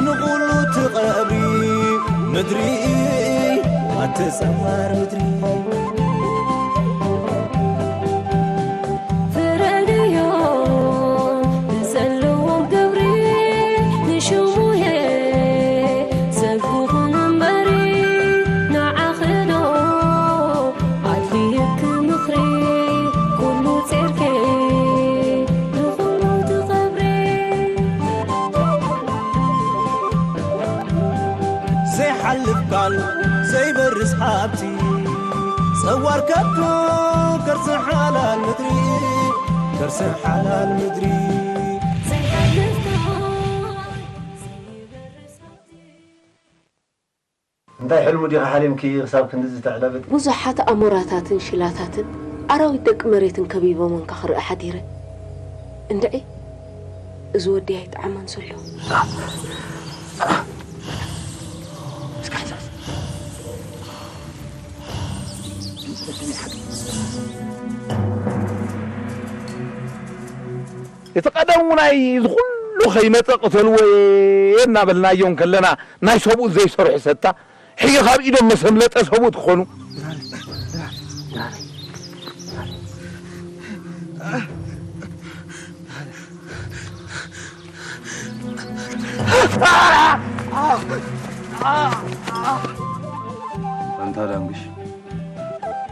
ንኹሉ ትቐብሪ ምድሪ ኣተጸማር ምድሪ ፍረድዮ ንዘለዎም ግብሪ ንሽሙየ ሰብ ክኹን እምበሪ ንዓኺ ዶ ኣድልየኪ ምኽሪ ኩሉ ጼርኪ ንኹሉ ትቐብሪ ዘይሓልፍ ቃል ዘይበርስ ሃብቲ ጸዋር ከብዶ ከርሲ ሓላል ምድሪ ከርሲ ሓላል ምድሪ ዘይሓልፍ ቃል ዘይበርስ ሃብቲ እንታይ ሕልሙ ዲኻ ሓሊምኪ ክሳብ ክንድዚ ተዕለብጢ? ብዙሓት ኣሞራታትን ሽላታትን ኣራዊት ደቂ መሬትን ከቢቦምንካ ክርኢ ሓዲረ። እንድዒ፣ እዚ ወዲ ኣይጠዓመን ዘሎ። እቲ ቀደም እውን ኣይ እዚ ኩሉ ከይመጸ ቅተልዎ እየ እናበልናዮ እንከለና ናይ ሰብኡት ዘይሰርሑ ሰታ ሕጂ ካብ ኢዶም መሰምለጠ ሰብኡት ክኾኑ ኣንታ ዳንግሽ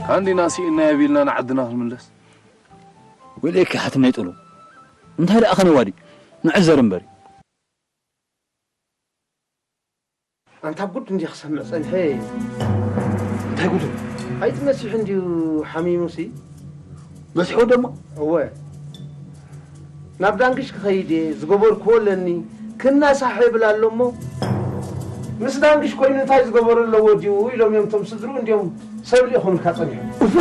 ካንዲና ስኢና የቢልና ንዓድና ክንምለስ ወይለኪ ሓትነይ ጥሉ እንታይ ደኣ ከነዋዲ ንዕዘር እምበሪ ኣንታ ጉድ እንዲያ ክሰምዕ ጸንሐ። እንታይ ጉድ? ኣይትመሲሑ እንዲዩ ሓሚሙሲ። መሲሑ ደሞ? እወ። ናብ ዳንግሽ ክኸይድ እየ፣ ዝገበርክዎ ኣለኒ፣ ክናሳሕ ይብል ኣሎ እሞ፣ ምስ ዳንግሽ ኮይኑ እንታይ ዝገበሮ ኣለዎ ድዩ ኢሎም እዮም እቶም ስድርኡ እንዲዮም ሰብ ልኢኹምልካ ጸኒሖም። እፋ!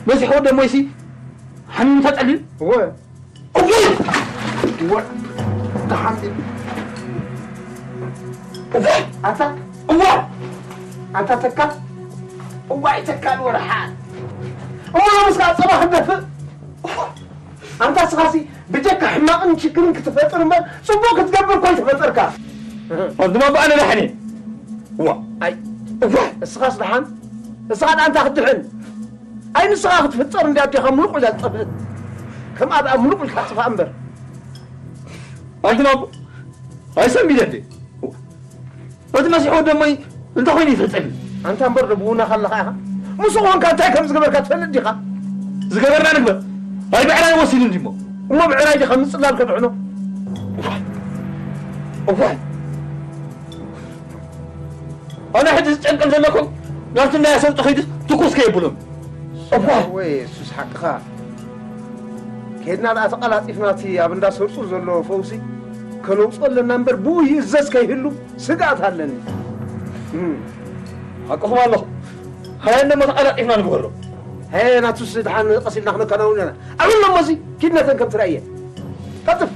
መሲሑ ደሞይሲ ሓሚሙ ተጸልዩ? እወ። እዋይ! እዋይ! ደሓን ድዩ? እዋይ! ኣታ? እዋይ! ኣታ ተካ? እዋይ ተካ ንወርሓ! እሞ ሎምስ ከዓ ጸባ ክንደፍእ? እዋይ! ኣንታ ስኻሲ ብጀካ ሕማቕን ሽግርን ክትፈጥር እምበር ጽቡቕ ክትገብር እኮ ኣይተፈጠርካ። ኣዝማ በኣነ ደሓን እየ። እዋ! ኣይ! እዋይ! እስኻስ ደሓን? እስኻ ደኣ ኣንታ ክትድሕን? ኣይ ንስኻ ክትፍጠር እንዲ ኣዴኻ ምሉቕ ኢላ ዝጠፍእት ከምኣ ደኣ ምሉቕ ኢልካ ጥፋእ እምበር ኣንትናቦ ኣይሰሚደቲ እቲ መሲሕ ወደሞይ እንታይ ኮይኑ ይፈጸኒ ኣንታ እምበር ዶ ብውና ካለኻ ኢኻ ምስ ኾንካ እንታይ ከም ዝገበርካ ትፈልጥ ዲኻ ዝገበርና ንግበር ኣይ ብዕራይ ወሲዱ እንዲሞ እሞ ብዕራይ ዲኻ ምጽላል ከድሕኖ እዋይ ኣነ ሕጂ ዝጨንቀን ዘለኩም ናብቲ ናይ ኣሰብጡ ኸይዱ ትኩስ ከየብሎም እኳ ወይ እሱስ ሓቅኻ ኬድና ደኣ ተቐላጢፍና እቲ ኣብ እንዳ ሰርጹ ዘሎ ፈውሲ ከነውፅኦ ኣለና እምበር ብኡ ይእዘዝ ከይህሉ ስግኣት ኣለኒ ሓቅኹም ኣለኹ ሃያ እሞ ተቐላጢፍና ንግበሮ ሃያ ናቱስ ድሓን ቀሲልና ክነከናውን ኢና ኣብሎ እሞ እዚ ኪድነተን ከም ትረእየ ቀጥፍ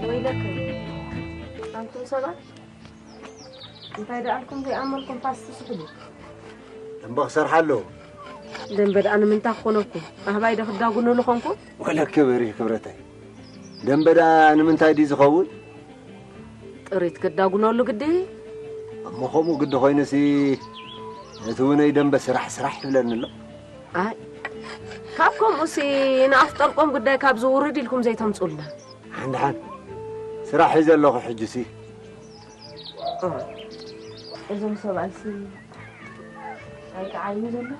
ወይለኩም ኣንቱም ሰባት እንታይ ደኣልኩም ዘይኣመልኩም ፓስቲ ስሕሉ ደንበ ክሰርሓ ኣለዎ ደንበ ደኣ ንምንታ ክኾነኩም ኣህባይ ዶ ክዳጉነሉ ኾንኩም ወለከ በሪህ ክብረታይ ደንበ ደኣ ንምንታይ ድዩ ዝኸውን ጥሪት ክዳጉነሉ ግዲ እሞ ከምኡ ግዲ ኮይኑሲ እቲ ውነይ ደንበ ስራሕ ስራሕ ይብለኒ ኣሎ ኣይ ካብ ከምኡሲ ንኣፍጠርቆም ጉዳይ ካብ ዝውርድ ኢልኩም ዘይተምፁልና ሓንድሓን ስራሕ ሒዘ ኣለኹ ሕጅሲ እዞም ሰብኣይሲ ኣይከዓይን ዘሎ።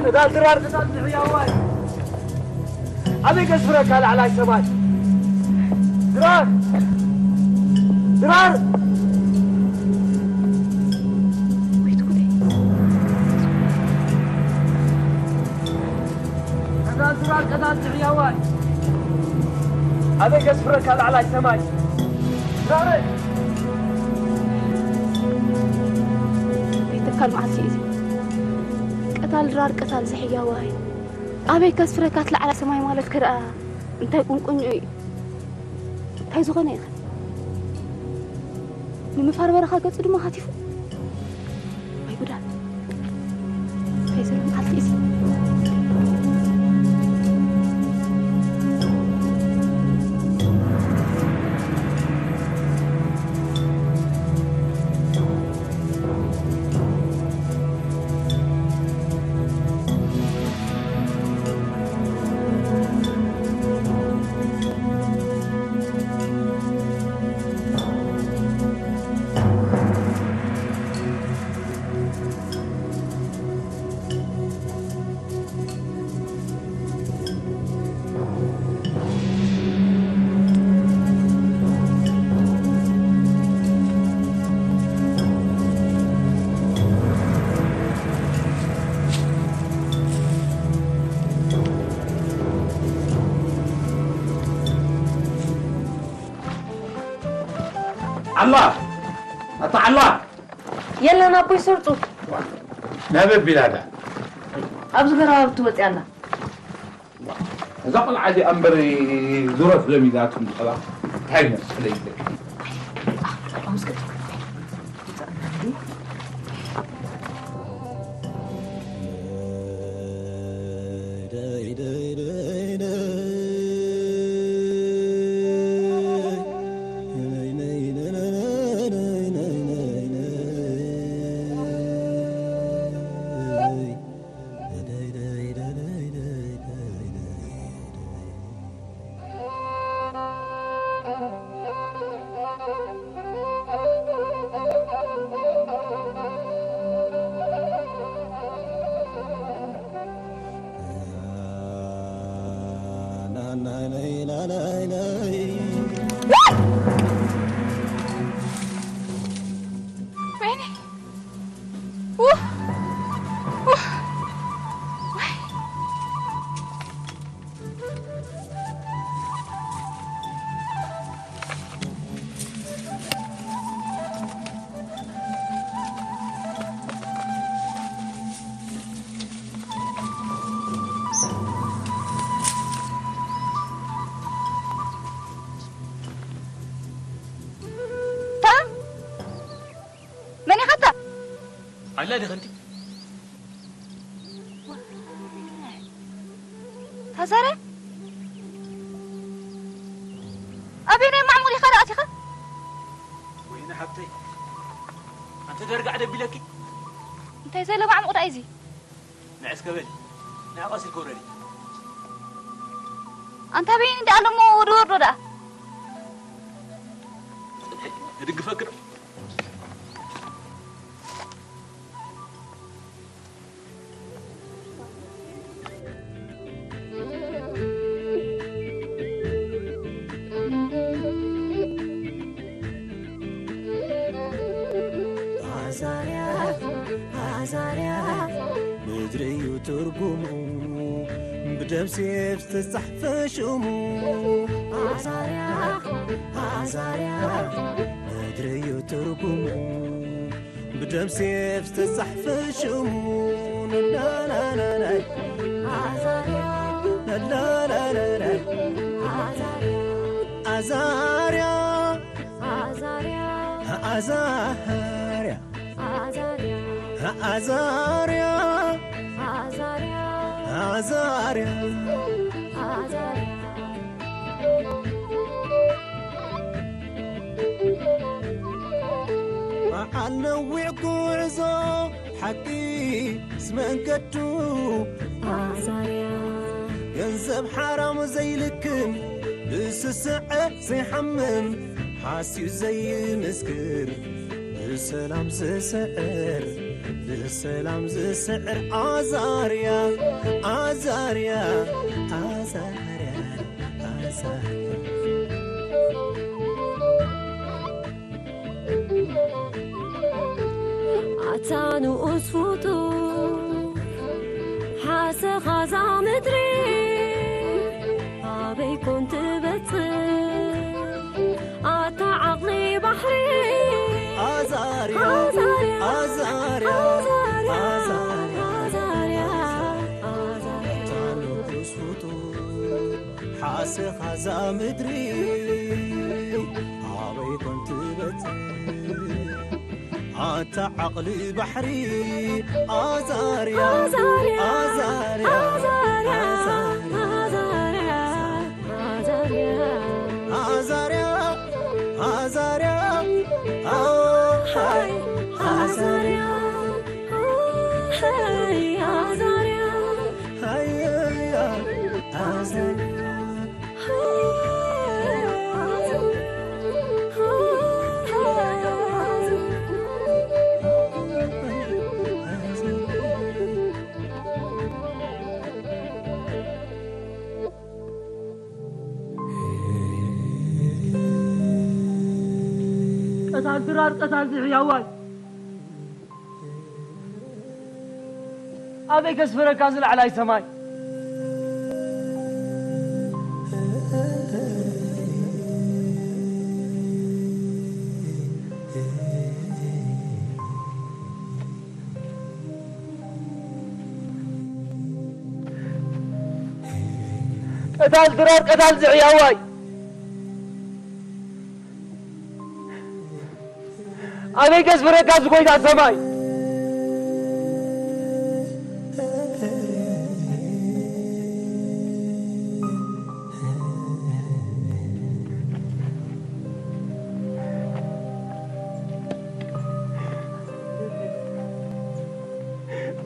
ቀዳል ድራር፣ ቀዳል ዝሕያዋይ፣ ኣበይ ከስፍረካ ላዕላይ ሰማይ? ድራር! ድራር! ወይት ጉደይ! ቀዳል ድራር፣ ቀዳል ዝሕያዋይ፣ ኣበይ ከስፍረካ ላዕላይ ሰማይ? ድራረይ! ቤተካል መዓልቲ እዩ እዚ። ቀታል ድራር፣ ቀታል ዝሕያዋይ፣ ኣበይ ከስፍረካ እቲ ላዕላይ ሰማይ ማለት ከ ደኣ እንታይ ቁንቁኝ እዩ? እንታይ ዝኾነ ኢኸ? ንምፋር በረኻ ገጹ ድማ ሃቲፉ። ወይ ጉዳት! እንታይ ዘሎ መዓልቲ እዩ እዚ? ዓላ! ኣታ ዓላ! የለን ኣቦይ ሰርጹ። ናበይ ኣቢላታ? ኣብዚ ገረባብቲ ወጺኣ ኣላ። እዛ ቆልዓ እዚኣ እምበር ዙረት ለሚዳትኩም ዝቐባ እንታይ ይመስል? ኣላ ዲኺ ኣንቲ? ታዛረ? ኣበየናይ ማዕሙቕ ኢኻ ደኣ ኣቲኻ? ወይኒ ሓብተይ፣ ኣንቲ ደርጋዕ ደቢለኪ? እንታይ ዘለ ማዕሙቕ ደኣ እዩ እዚ? ንዕስ ከበሊ፣ ንዕቐስ ኢልኪ ውረዲ። ኣንታ በይኒ ደኣ ኣለሞ ወዲ ወርዶ ደኣ። ጽንሒ፣ እድግፈኪ ዶ? ኣዛርያ፣ ኣዛርያ፣ ምድሪ እዩ ትርጉሙ፣ ብደም ሴፍ ዝተጻሕፈ ሽሙ። ኣዛርያ፣ ኣዛርያ፣ ምድሪ እዩ ትርጉሙ፣ ብደም ሴፍ ዝተጻሕፈ ሽሙ። ላላላላይ፣ ኣዛርያ፣ ላላላላይ፣ ኣዛርያ፣ ኣዛርያ፣ ኣዛርያ፣ ኣዛርያ፣ ኣዛርያ፣ ኣዛርያ፣ ኣዛርያ፣ ኣዛርያ፣ ኣዛርያ። በዓል ነዊዕ ጉዕዞ ሓቂ ዝመንገዱ ኣዛርያ። ገንዘብ ሓራም ዘይልክም ብስስዐ ዘይሓምም ሓስዩ ዘይምስክር ብሰላም ዝስዕር ብሰላም ዝስዕር ኣዛርያ ኣዛርያ ኣዛርያ ኣዛርያ ኣታ ንኡስ ፍጡር ሓሰኻ እዛ ምድሪ ኣበይ ኮን ትበጽሕ? ኣታ ዓቕሊ ባሕሪ ኣዛርያ ኣዛርያ ኣዛርያ ኣዛርያ ኣዛርያ ኣዛርያ ኣታ ንኡስ ፍጡር ሓሰኻ እዛ ምድሪ ኣበይ ኮን ትበጽሕ? ኣታ ዓቕሊ ባሕሪ ኣዛርያ ኣዛርያ ኣዛርያ ኣዛርያ ኣዛርያ ኣዛርያ ኣዛርያ ኣሃይ ኣዛርያ ኣሃይ ኣዛርያ ኣሃይ ኣዛርያ ቀታል ድራር ቀታል ዝሕያዋይ ኣበይ ከስፍረካ ዝለዓላይ ሰማይ? ቀታል ድራር ቀታል ዝዕያዋይ ኣበይ ከስፍረካ እዚ ጎይታ ሰማይ?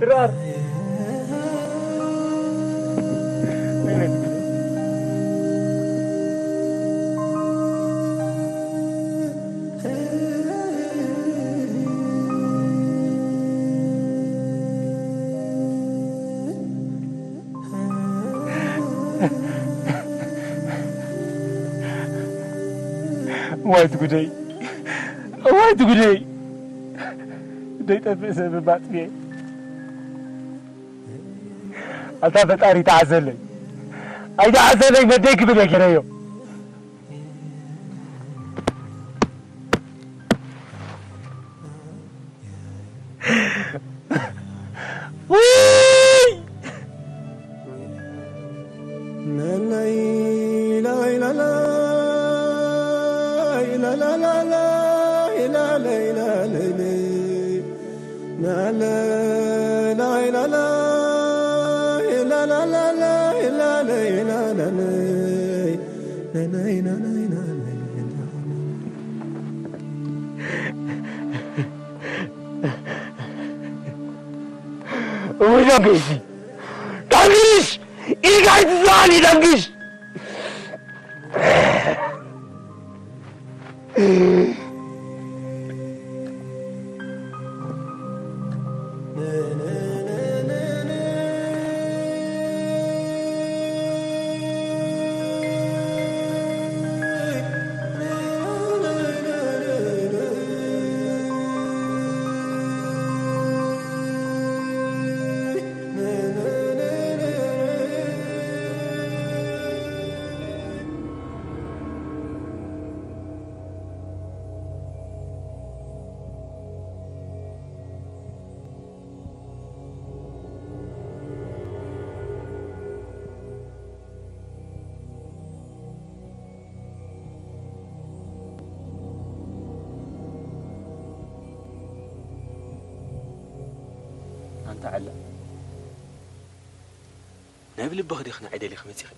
ድራር እዋይ እቲ ጉደይ፣ እዋይ እቲ ጉደይ። ደይጠፍእ ሰብ ባጥሜ። ኣታ ፈጣሪ ተዓዘለይ፣ ኣይተዓዘለይ ነደይ ክብል እየ ገይረዮ። ውይ! እውይ ዳንግሽ! ዳንግሽ! ኢድካ ኣይትስኣኒ ዳንግሽ! ኣንታ ዓላ፣ ናይ ብልብኺ ዲኺ ንዓይ ደሊኺ መጺኺ?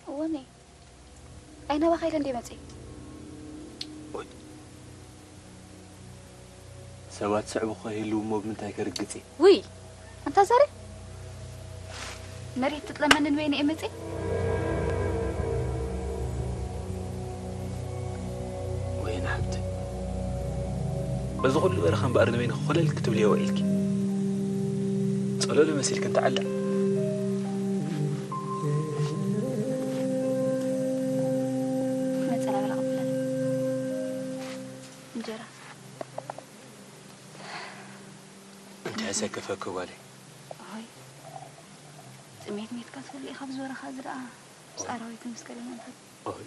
እወ፣ እመይ። ኣይ ናባኻ ኢለ እንድየ መጺኤ። ኦይ። ሰባት ስዕቡ ከይህልዉ እሞ ብምንታይ ከርግጽ እየ? ውይ! ኣንታ ዛሬ መሬት ትጥለመኒ ንበይነ እየ መጺኤ። ወይኒ ሓብቲ፣ በዚ ኩሉ በረኻ እምበኣር ንበይንኺ ኮለል ክትብልዮ ውዒልኪ። ጸሎሎ መሲልኪ እንተዓላ። ነጸላ በላ ቀብለኒ። እንጀራ። እንታይ ዘከፈኪ ጓለይ? ኣይ፣ ጥሜት ሜትካ ትብሉ ኢኻ፣ ኣብዚ በረኻ እዚ ደኣ ምስ ኣራዊት ምስ ገለ መንፈስ። ኦይ፣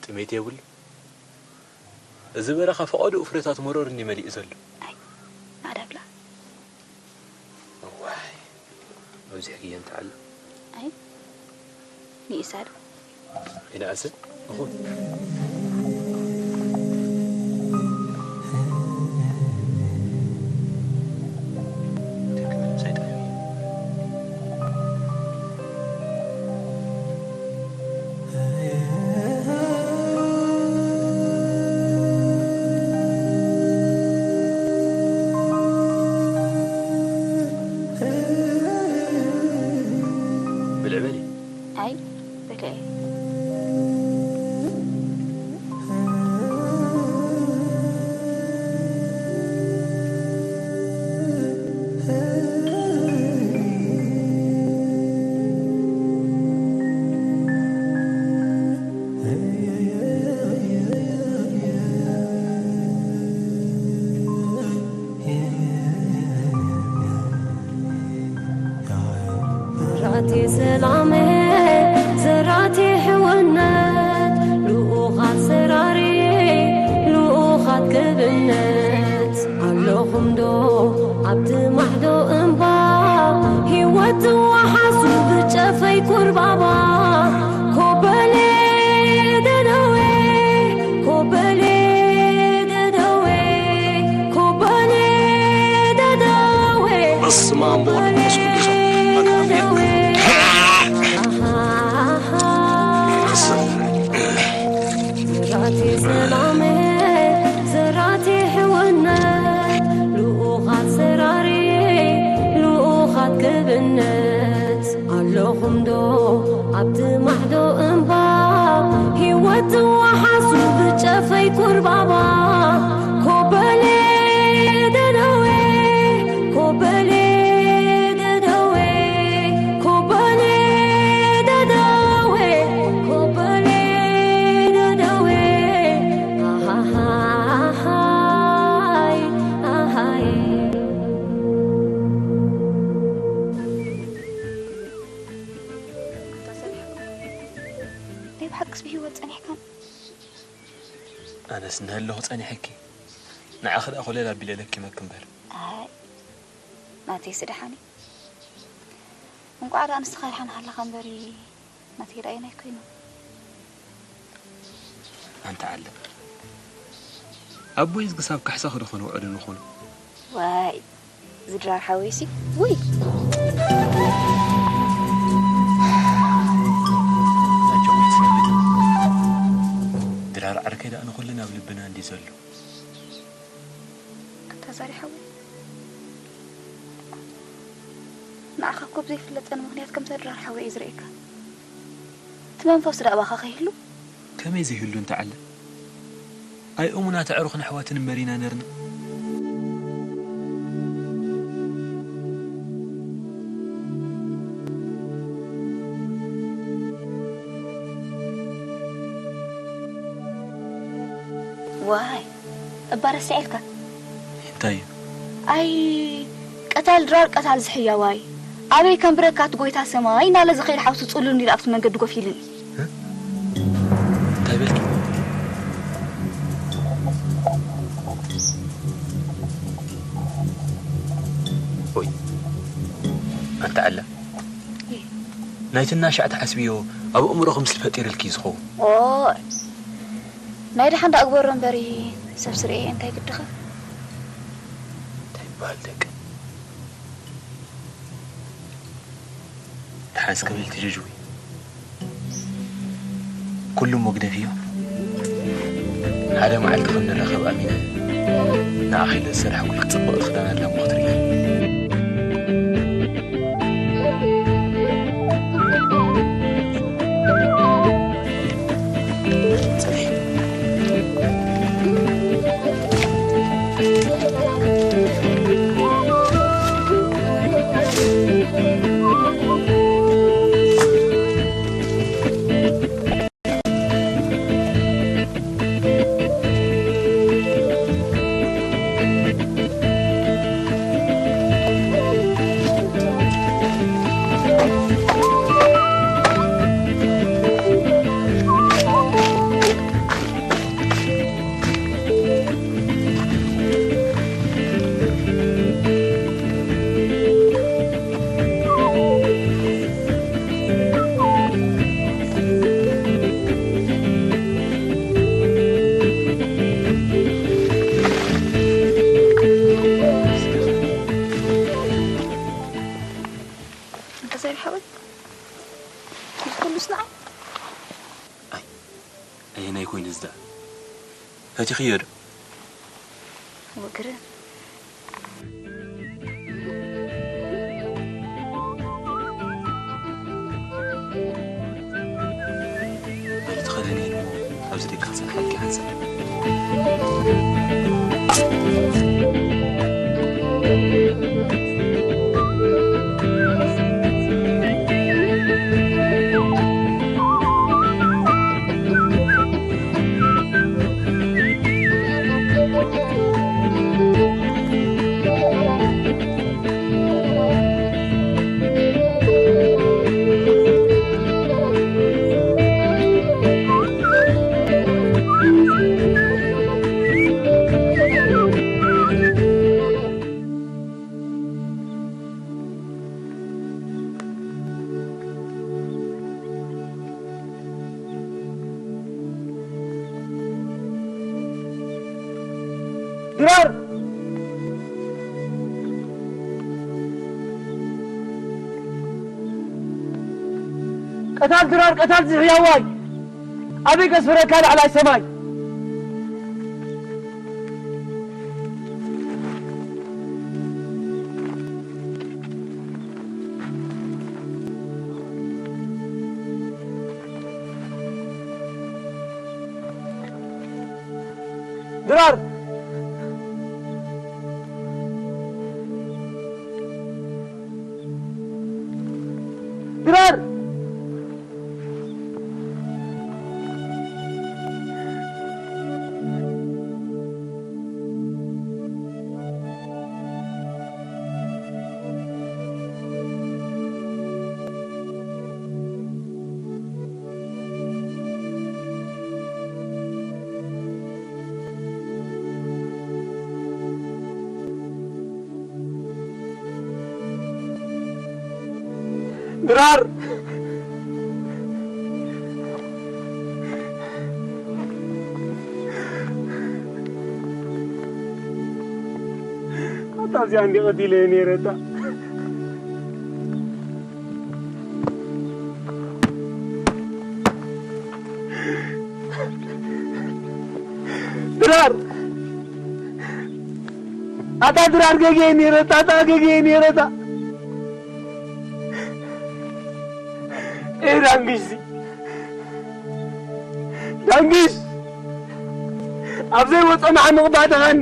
ጥሜት የብሉ። እዚ በረኻ ፈቐድኡ ፍረታት መሮር እንዲ መሊኡ ዘሎ። ኣይ፣ ማዕዳ ብላ። እዋይ፣ ኣብዚሕክዮ እንተዓላ። ኣይ፣ ንኢሳ ዶ? ይንኣስን እኹል። ደቂ ምንም ሳይጠዓም እዩ። ብልዕ በሊ። ኣይ፣ በልዐ። ዘራእቲ ሰላም፣ ዘራእቲ ሕውነት፣ ልኡኻት ሰራሪ፣ ልኡኻት ክብነት፣ ኣለኹም ዶ ኣብቲ ማዕዶ እምባ፣ ህይወት ትወሓሱ ብጨፈይ ኩርባባ፣ ኮበሌ ደደወ፣ ኮበሌ ደደወ፣ ኮበሌ ደደወ፣ በስመ አብ ወወልድ ወመንፈስ ቅዱስ አሐዱ አምላክ አሜን። ዘራእቲ ሰላም፣ ዘራእቲ ሕውነት፣ ልኡኻት ሰራሪ፣ ልኡኻት ክብነት፣ ኣለኹም ዶ ኣብቲ ማዕዶ እምባ፣ ህይወት ትወሓሱ ብጨፈይ ኩርባባ፣ ኮበሌ ደደወ፣ ኮበሌ ደደወ፣ ኮበሌ ደደወ፣ ኮበሌ ደደወ፣ ኣሃሃሃይ፣ ኣሃይ። ኣንታ ሰሊሕ፣ ናይ ብሓቅስ ብህይወት ጸኒሕካ? ኣነስ እንሀለኹ ጸኒሐኪ። ንዓኺ ደኣ ኮለል ኣቢለ ለኪመኪ እምበር። ኣይ፣ ናተይስ ደሓን እዩ። እንቋዕ ደኣ ንስኻ ደሓን ሃለኻ እምበሪ፣ ናተይ ደኣ ኣየናይ ኮይኑ? ኣንታ ዓለም። ኣቦይስ ክሳብ ካሕሳኺ ዶ ክንውዕል ንኹን? ዋይ፣ ዝድራር ሓወይሲ ውይ ድራር ዓርከይ ደኣ ንኹልና ኣብ ልብና እንዲ ዘሎ ኣታ ዛሪ ሓወይ ንዓኻ እኮ ብዘይፍለጠኒ ምኽንያት ከምዛ ድራር ሓወይ እየ ዝርእየካ እቲ መንፈሱ ደኣ ባኻ ከይህሉ ከመይ ዘይህሉ እንተዓለ ኣይ እሙናት ኣዕሩኽን ኣሕዋትን እምበር ኢና ነርና። ዋይ እባ ረሲዐልካ። እንታይ እዩ? ኣይ ቀታል ድራር ቀታል ዝሕያዋይ ኣበይ ከም ብረካት ጎይታ ሰማይ እናለ ዝኸይድ ሓውሱ ጹሉል ኢሉ ኣብቲ መንገዲ ጎፍ ኢሉኒ። እንታይ በልኪ? ኦይ ኣንተ ኣላ ናይቲ እናሻዕ ትሓስብዮ ኣብ ኣእምሮኺ ምስሊ ፈጢርልኪ እዩ ዝኸውን። ኦይ ናይ ደሓን ደኣ ግበሮ እምበሪ ሰብ ስርኤ እንታይ ግድኻ? እንታይ ይበሃል ደቂ ደሓን እስከ በል ትጅጅዊ ኩሉ እሞ ግደፍዮ። ሓደ መዓልቲ ከም ንራኸብ ኣሚነ ንዓኺ ኢለ ዝሰራሕኩልኪ ጽብቕቲ ክዳን ኣላ እሞ ክትርእያ። ጽንሒ። እንተ ዘይብሓወይ ኩሉስ ንዓይ ኣየናይ ኮይኑ እዚ ደኣ ፈቲኽዮ ዶ? ወግረ በሊ ተኸደኒ እሞ ኣብዚ ደቂ ክጸንሓልኪ ሓንሳብ። ድራር! ቀታል ድራር፣ ቀታል ዝሕያዋይ! ኣበይ ከስፍረካ ላዕላይ ሰማይ? ድራር! ድራር! ድራር! እታ እዚኣ እንዲ ቀቲለ ነይረ እታ። ድራር! ኣታ ድራር ገጌ ነይረ እታ፣ ኣታ ገጌ ነይረ እታ። ኤ ዳንግሽ ሲ። ዳንግሽ! ኣብ ዘይወጾ መሓመቕ ባእተኻኒ።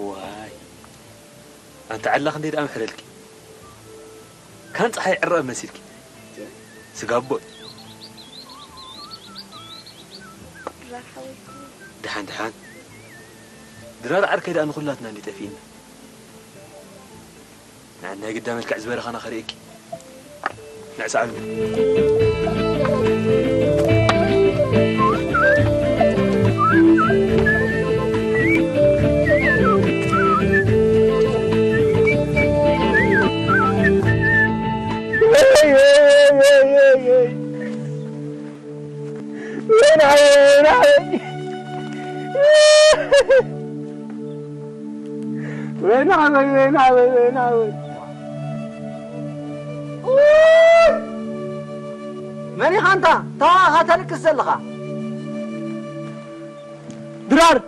ዋይ፣ ኣንታ ዓላ ክንደይ ደኣ ምሕረልኪ። ካን ጸሓይ ዕረቐ መሲልኪ። ስጋ ኣቦይ። ድራር ሓወይኩ። ደሓን፣ ደሓን። ድራር ዓርከይ ደኣ ንኹላትና እንዲ ጠፊእና። ንዓና ግዳ መልክዕ ዝበረኻና ከርእየኪ። ንዕሳሉ። ወይን ዓበይ፣ ወይን ዓበይ። ወይን ዓበይ፣ ወይን ዓበይ፣ ወይን ዓበይ። ኡይ! መን ኢኻ ኣንታ? ተዋኻ ተልቅስ ዘለኻ? ድራር!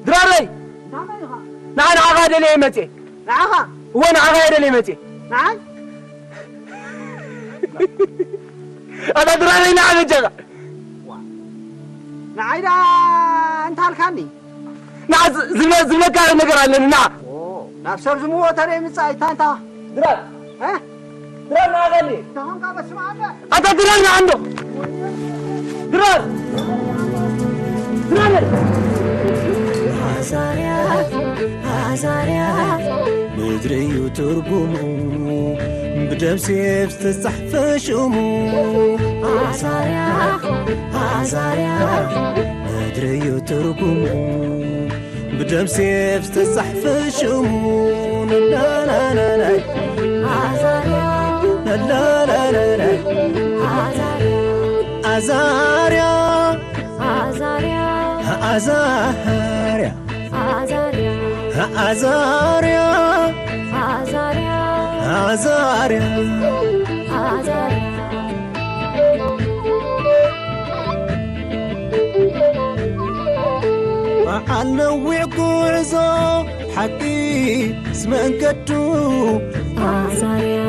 ድራረይ! እንታይ ኢኻ? ንዓ ንዓኻ ደልየ መጽየ። ንዓኻ? እወ፣ ንዓኻ እየ ደልየ መጽየ። ንዓይ? ኣታ ድራረይ፣ ንዓ በጃኻ። ዋ። ንዓይ ደኣ እንታይ ኣልካኒ? ንዓ ዝ-፣ ዝብለ-፣ ዝብለካ ነገር ኣለኒ፣ ንዓ። ኦ፣ ናብ ሰብ ዝምዎ ተደይ ምጻእ ኣይታንታ። ድራር። እ? ድራር ንዓ ኻሊ። ተኾንካ በስመ ኣብ። ኣታ ድራር ንዓ እንዶ። ድራር! ድራር! ኣዛርያ፣ ኣዛርያ፣ ምድሪ እዩ ትርጉሙ፣ ብደም ሴፍ ዝተጻሕፈ ሽሙ። ኣዛርያ፣ ኣዛርያ፣ ምድሪ እዩ ትርጉሙ፣ ብደም ሴፍ ዝተጻሕፈ ሽሙ። ነናናናናይ፣ ኣዛርያ፣ ነናናናናይ፣ ኣዛርያ፣ ኣዛርያ፣ ኣዛርያ፣ ኣዛርያ፣ ኣዛርያ፣ ኣዛርያ፣ ኣዛርያ፣ ኣዛርያ፣ ኣዛርያ። በዓል ነዊሕ ጉዕዞ ሓቂ ምስ መንገዱ ኣዛርያ።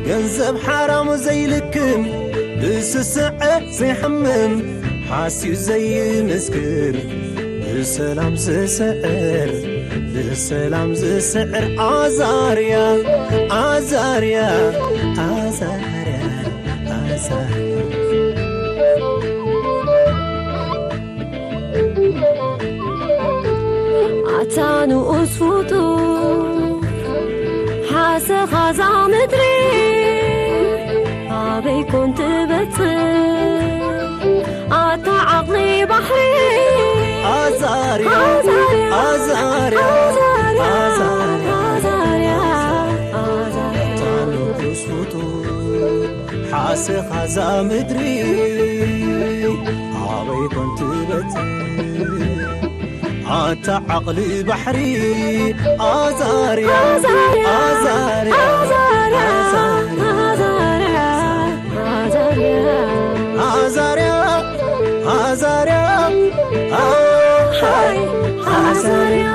ገንዘብ ሓራም ዘይልክም ብስስዐ ዘይሓምም ሓስዩ ዘይምስክር ብሰላም ዝስዕር ብሰላም ዝስዕር ኣዛርያ ኣዛርያ ኣዛርያ ኣዛርያ ኣታ ንኡስ ፍጡር ሓሰኻዛ ምድሪ ኣበይ ኮን ትበጽሕ ኣታ ዓቕሊ ባሕሪ ኣዛርያ ኣዛርያ ኣዛርያ ኣታ ንኡስ ፍጡር ሓሰኻዛ ምድሪ ኣበይ ኮን ትበጽሕ ኣታ ዓቕሊ ባሕሪ ኣዛርያ ኣዛርያ ኣዛርያ ኣዛርያ ኣዛርያ ኣይ ኣዛርያ